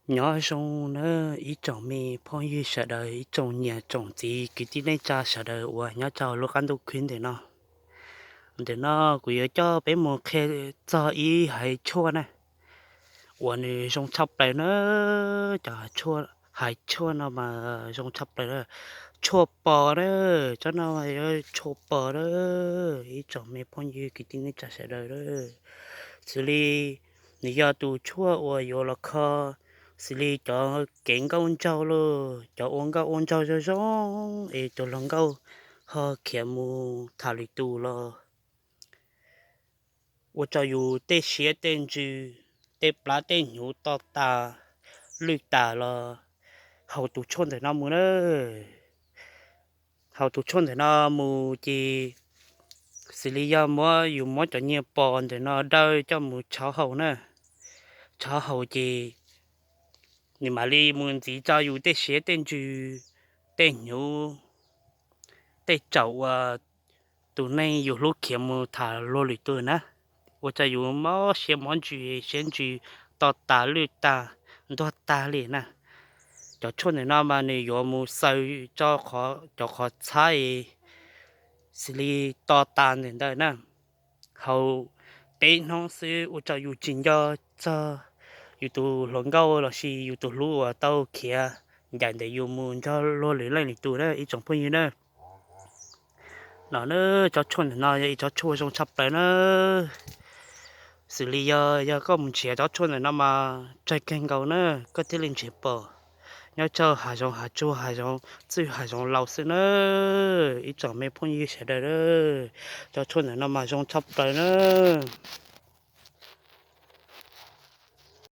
Nyob zoo nawb ib tsoom me phooj ywg sawv daws, ib tsoom niam tsoom txiv kwv tij neej tsa sawv daws uas nyob rau lub qab ntuj khwb ntawm no. Ntawm no kuv yuav coj peb mus qhia txog ib haiv tshuaj na, uas nws zoo tshaj plaws na. Cov haiv tshuaj no mas zoo tshaj plaws na. Tshuaj pos na, tsob no yog tshuaj pos na, ib tsoom me phooj ywg kwv tij neej tsa sawv daws. Xws li nws yog tus tshuaj uas yuav los kho, xws li cov kev nkauj nraug los, cov ua nkauj ua nraug zoo zoo es tus hluas nkauj ho khiav mus tham lwm tus los, ua rau yus tej siab tej ntsws, tej plab tej hnyuv to tas, lwj tas los haus tus tshuaj ntawm no mus na. Haus tus tshuaj ntawm no mus ces xws li yog muab, yus muab cov nyiaj pos ntawm no dawj coj mus tshov haus na. Tshov haus ces nws mam li mus ntxiv rau yus tej siab tej ntsws, tej hnyuv, tej tsaum uas tus neeg yus hlub khiav mus tham luag lwm tus na, ua rau yus mob siab mob ntsws, siab ntsws to tas, lwj tag, ntuag tag li na. Cov tshuaj ntawm no mas nws yuav mus xaws rau cov qhov txhab es xws li to tas ntawm ntawd na. Haus peb hnub xwb ua rau yus tsis nco txog yus tus hluas nkauj lossis yus tus hlub uas tau khiav ncaim ntawm yus mus nrog luag lwm leej lwm tus na ib tsoom phooj ywg na. No na, tsob tshuaj ntawm no yog ib tsob tshuaj zoo tshaj plaws na. Xws li yog, yog koj mus nrhiav tsob tshuaj ntawm no mas tsawg kawg nkaus na, koj thiaj li nrhiav pom. Nyob rau hav zoov hav tsuag, hav zoov txwj hav zoov laus xwb na, ib tsoom me phooj ywg sawv daws. Tsob tshuaj ntawm no mas zoo tshaj plaws na.